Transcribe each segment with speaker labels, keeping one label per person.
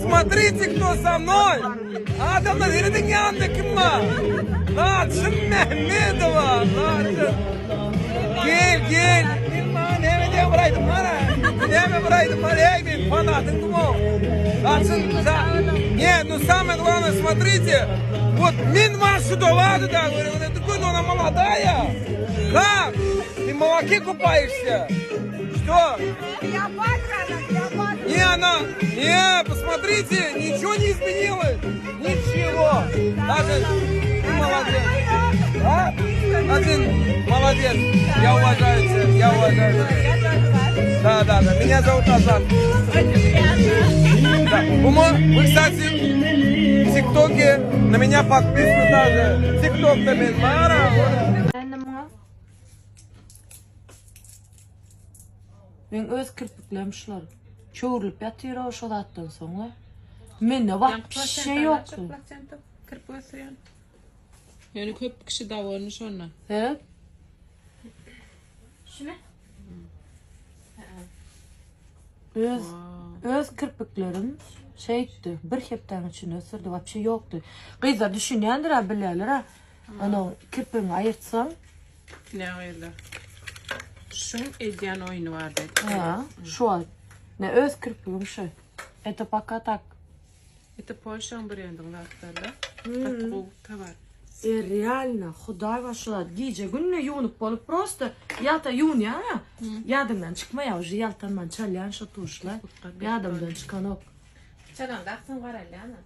Speaker 1: Смотрите, кто со мной! Adamlar serediň ýanynda kim bar? Laçyn Mämmedowa! Laçyn! Gel, gel! Men maňa näme diýen bir aýdym bar-a? Näme bir aýdym bar? Eý, men fanatyňdym o. Laçyn, не, ну самое главное, смотрите, вот men вашу доваду да, говорю, вот это ну она молодая. Как? Ты в молоке купаешься? Что?
Speaker 2: Клеопатра, она, Клеопатра.
Speaker 1: Не, она, не, посмотрите, ничего не изменилось. Ничего. Даже ты молодец. А? Один, молодец. Я уважаю тебя, я уважаю тебя.
Speaker 2: Я тоже вас.
Speaker 1: Да, да, да. Меня зовут Азат.
Speaker 2: Очень приятно.
Speaker 1: Да. Ума, вы, кстати, в ТикТоке на меня подписаны даже. ТикТок-то Мара.
Speaker 3: Indi muňa Meň öz kirpiklerim şular. Çöwrülip ýatyr-ow şo zatdan soň-a. Mende wapşe ýokdy.
Speaker 4: Plasenta kirpik ösdürýän. Ýöne köp kişi dawolny şondan.
Speaker 3: Seret.
Speaker 2: Şumy?
Speaker 3: Öz öz kirpiklerim şeýtdi. Bir hepdäniň içinde ösdürdi. Wapşe ýokdy. Gyzlar düşünýändir-ä bilýärler-ä. Onuň kirpigiňi aýyrtsaň.
Speaker 4: Ne gyzlar. Şuň edýän oýny bar diýdi.
Speaker 3: Ha, şu wagt. Ne öz kirpigim şu. Это пока так.
Speaker 4: Это Polşaň brendiň zatlary-da. Gaty gowy towar.
Speaker 3: E realno hudaý bar şu zat gije günde ýuwunyp bolup prosto ýata ýuwunýaňa ýadyňdan çykmaýa uje ýaltanman çalýan şo tuşla ýadymdan çykanok.
Speaker 4: Çalanda agzyň garalýamy?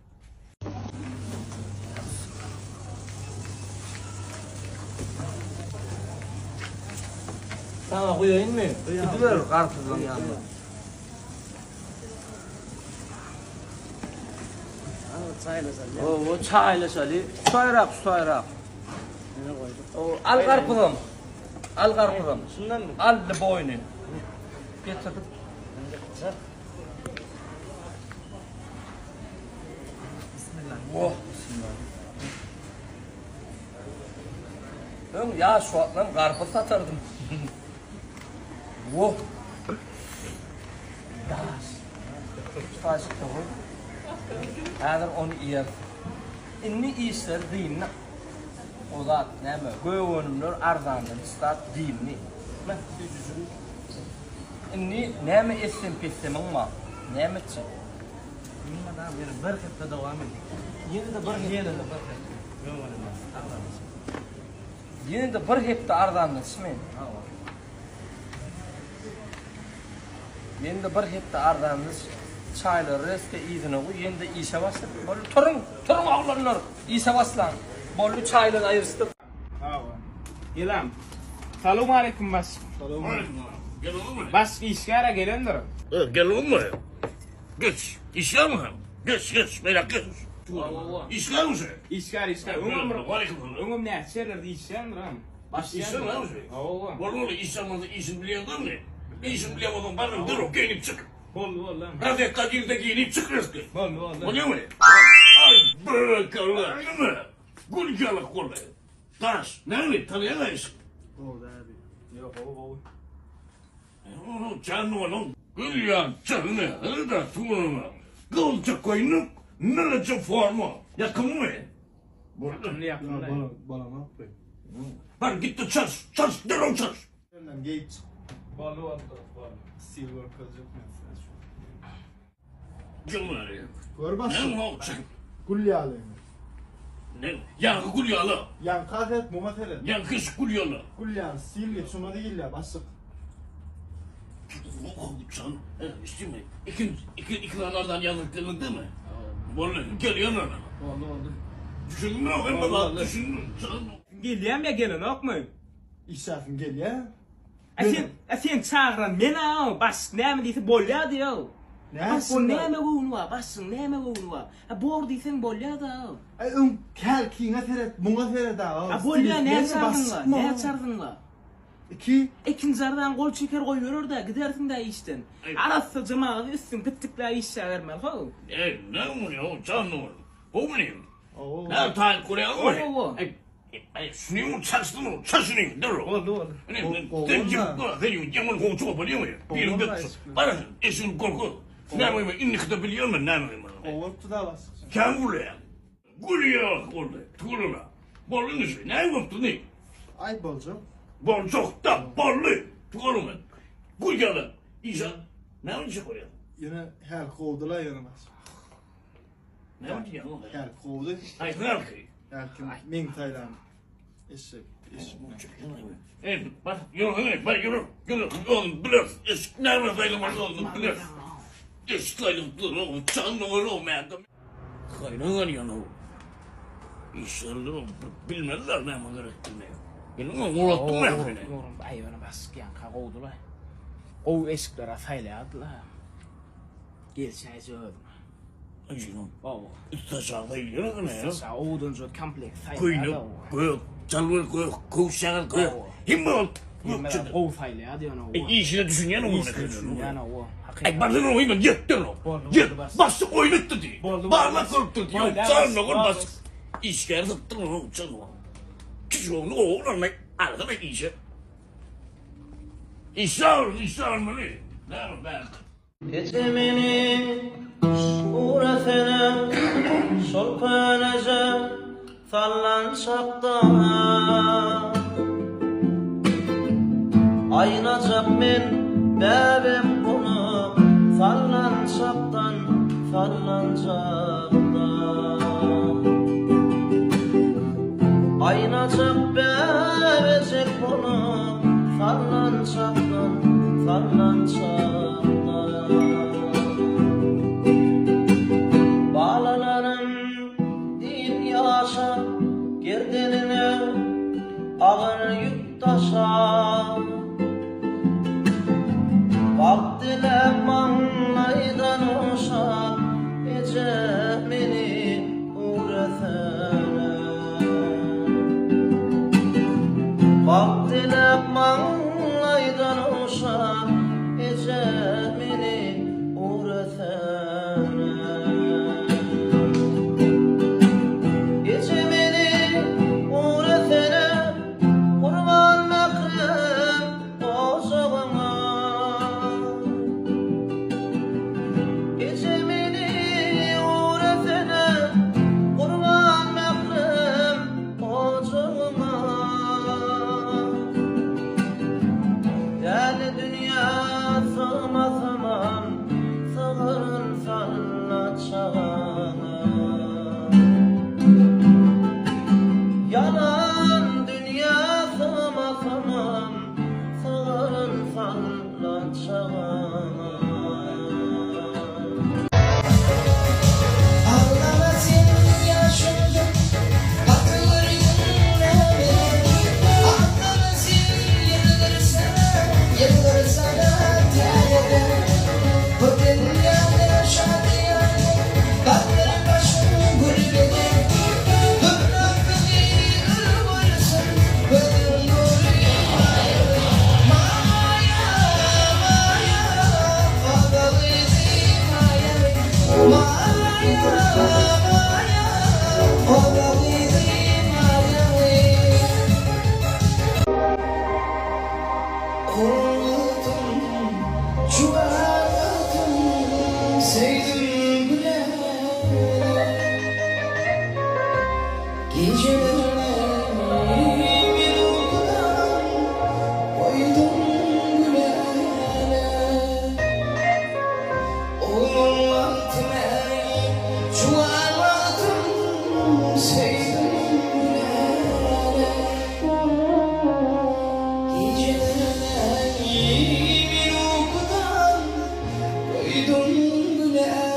Speaker 5: Saňa guýaýynmy? Gidiber garpyzyň ýanyna. Owo, çaýlaşaly. Çaýrak, çaýrak. Al garpyzam. Al garpyzam. Şundanmy? Al boýny. Getir. Bismillah. Oh, bismillah. Öň ýaş wagtlarym garpyz satardym. Oh. Daş. Taşykda goý. Häzir ony iýeris. Indi işler dyndy. O zat näme? Gök önümler arzandan zat dyndy. Meh, süýjüjigim. Indi näme etsem-petsemiň bar? Näme etjek?
Speaker 6: Bilmedim, ýene bir hepde dowam edýär.
Speaker 5: Ýene-de bir hepde.
Speaker 6: Ýene-de bir hepde. Gök önümler arzanlaşar.
Speaker 5: Ýene-de bir hepde arzanlaşmy?
Speaker 6: Hawa.
Speaker 5: Ýene-de bir hepde arzanlaş. Çaýlary reske yzyna guý, ýene-de işe başla. Boldy, turuň, turuň oglanlar, işe başlaň. Boldy, çaýlary aýryşdyk.
Speaker 7: Hawa. Gelam. Salowmaleýkim başlyk.
Speaker 8: Salowmaleýkim.
Speaker 7: Başlyk işgär-ä gelendir.
Speaker 8: Geldiňmi? Geç. Işgärmi sen? Geç, geç, beýläk geç. Işgärmi sen?
Speaker 7: Işgär, işgär. Öňem bir, öňem näçe ýerlerde işländirin.
Speaker 8: Işgär mi sen?
Speaker 7: Hawa.
Speaker 8: Boldy, boldy, işgär bolsa işini bilýäňdirmi? Işini bilýän bolsaň bargyn derrew geýnip çyk.
Speaker 7: Boldy, boldy.
Speaker 8: Rozetka gir-de geýnip çyk reski.
Speaker 7: Boldy, boldy.
Speaker 8: Bolýamy? Aý, berekella, ine, gül ýalak boldy. Daş, näme, tanaýaň-a işik?
Speaker 6: Gowy däbi. Ýok, gowy, gowy.
Speaker 8: Jan oglum, gül ýaly hyrda suwuňa, gyzylça köýnek, meleje forma, ýakymlymy?
Speaker 7: Ýakymly, ýakymly.
Speaker 6: Bolanok bu.
Speaker 8: Bar git-de çalyş, çalyş, derrew çalyş.
Speaker 6: Senden geýip çyk.
Speaker 7: Boldy, boldy, boldy.
Speaker 6: Stil görkezjek men size şu.
Speaker 9: Gör başlyk. Gül ýaly.
Speaker 8: Ýaňky gül ýaly.
Speaker 9: Ýaňka seret, muňa seret.
Speaker 8: Ýaňky şu gül ýaly.
Speaker 9: Gül ýaly stil geç, şuňa diýilýär başlyk.
Speaker 8: Can, işdimi? Iki, iki, iki sany arzan ýazyp geldiň dämi? Boldy, gel ýene.
Speaker 6: Boldy, boldy.
Speaker 8: Düşündüňmi, hemme zat düşündüm.
Speaker 7: Gelýämi ýa gelenokmy?
Speaker 9: Işläsiň gelýär.
Speaker 7: A sen, a seni çagyran men-a, başlyk näme diýse bolýa diý-ow. Başlygyň näme göwni bar, başlygyň näme göwni bar. A bor diýseň bolýa-da.
Speaker 9: Aý öň kälkiňe seret, muňa seret-a.
Speaker 7: A bolýa, näçe arzyň bar, näçe arzyň bar?
Speaker 9: Iki.
Speaker 7: Ikinji arzaň gol çeker goýberer-dä, gidersiň-dä işden. Arassa jemagaty üstüňi pitdikläp işläbermeli, how.
Speaker 8: Eý, näme bolýa, jan ogul? Gowumy? Näme taýyn bolýaňmy?
Speaker 7: Gowy.
Speaker 8: Aý, şuny çalşdyň, çal şuny, dur.
Speaker 6: Boldy, boldy.
Speaker 8: Sen ýaman gowçy bolýaňmy? Biriň dökse. Bar, eşigini gorkuz. Näme geýmeli? Indikide bilýän men näme geýmeli.
Speaker 9: Gowy bolupdy da başlyk.
Speaker 8: Kän gülýän. Gülýär boldy. Tüweleme. Boldy indi şu. Näme bolupdy indi?
Speaker 9: Aý boljak.
Speaker 8: Boljak da boldy. Tüweleme. Gül ýaly. Işe näme işe görýän?
Speaker 9: Ýöne hälki gowudyla ýöne başlyk.
Speaker 8: Näme diýýän ol?
Speaker 9: Hälki gowudy.
Speaker 8: Haýsy hälki?
Speaker 9: Hälki meň saýlan eşek. Eşek.
Speaker 8: Ey, bak, ýürü, bak, ýürü, ýürü, oğlum biler. Eşik näme saýlamaly oğlum biler. Eşik saýlap dur, oğlum, çanly oğlum, mädim. Haýran galýan o. Işleri bilmezler näme gerekdigini. Bilmiň, ulatdym men seni.
Speaker 7: Aý, ýöne başlyk ýaňka gowudyla. Gowy eşiklere saýlaýardylar. Gelşäýje özüňe.
Speaker 8: Aýyň.
Speaker 7: Hawa.
Speaker 8: Üst aşagy ýöne.
Speaker 7: Üst aşagy owadanjy komplekt saýlaýar.
Speaker 8: Köýnek gök, jalbar gök, köwşeňiz gök. Hemme ol
Speaker 7: gök. Gowy saýlaýar diýen owa.
Speaker 8: Işine düşünýän owa.
Speaker 7: Işine düşünýän owa.
Speaker 8: Aý barsyň oýun ýetdi o. Ýet. Başlyk oýun etdi diý. Barlak görüpdir diý. Janly gol başlyk. Işgär sypdyr o çan. Kişi ogly oglanmy alsana işe. Işe al, işe almaly. Näme bärde?
Speaker 10: Eje meni ugrasana şol köneje sallançakda Aýnajak men bäbek bolup sallançakdan sallançakda Aýnajak bäbejek bolup sallançakdan sallançakda Balalarym diýip ýaşa, gerdenine agyr ýük daşa. Bagt diläp maňlaýdan ogşap, eje meni öwretsene. Bagt diläp maňlaýdan ogşap, eje meni öwretsene. Eje meni öwretsene, gurban mährem ojagyňa. Eje meni öwretsene, gurban mährem ojagyňa. Däli dünýä sygmasamam, sygyryn salla çagaňa. Ýalan dünýä sygmasamam, sygyryn salla çagaňa.
Speaker 11: Aglama sen ýaşuly, gaty görgün näme? Aglama sen ýylgyrsana, ýylgyrsana täzeden. Bu dünýäde şadyýanlyk galdyr başyň gür belent. Durnak bizi ür görsün, gözüň nury maýaly. Maýa, maýa, oba gyzy maýaly. Maýa, maýa, oba gyzy maýaly. Ogul juwan wagtym söýdüm güläni. Gijelerine men ukudan goýdum güläni. Ogul wagtym juwan wagtym söýdüm güläni. Gijelerine men ukudan goýdum güläni.